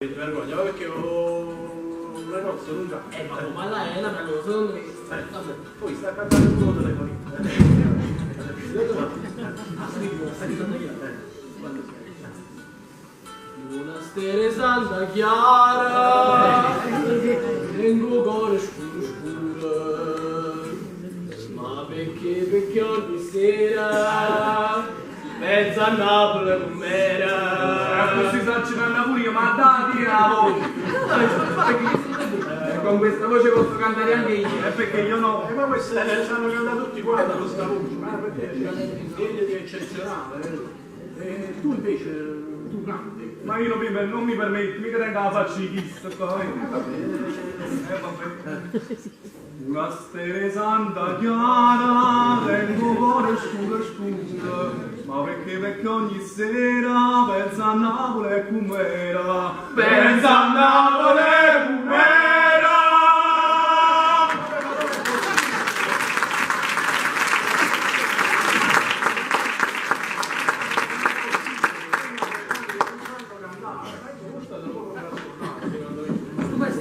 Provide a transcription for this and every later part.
Vergogna, ma perché 'o negozio nun già. Eh, ma come alla è una cosa, secondo me. Vabbè. Poi sta cantando pure 'o telefonino. Ah, sì, Santa Chiara. Quando sei? Monastero Santa Chiara, tengo cuore scuro scuro, ma perché perché ogni sera penso a Napoli com'era. Così sa canta pure io, ma dati la voce. Con questa voce posso cantare anche io. È perché io no. Eh, ma queste sanno cantare tutti quanti questa voce, ma perché niente di eccezionale. eh. E tu invece, tu canti. Ma io non mi, non mi permetto, mica tengo la faccia di chissà qua. Eh, vabbè. Una stella Santa Chiara, tengo cuore scuro scuro, ma perché perché ogni sera penso a Napoli com'era, penso a Napoli com'era. Ma è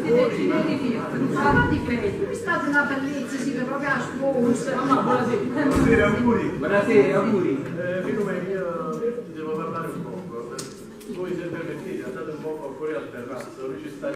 stata una bellezza, siete proprio a sposa. Mamma, buonasera. Buonasera, auguri. Buonasera, auguri. Filomena, io ti devo parlare un poco. Voi se permettete, andate un poco fuori al terrazzo, lui ci sta.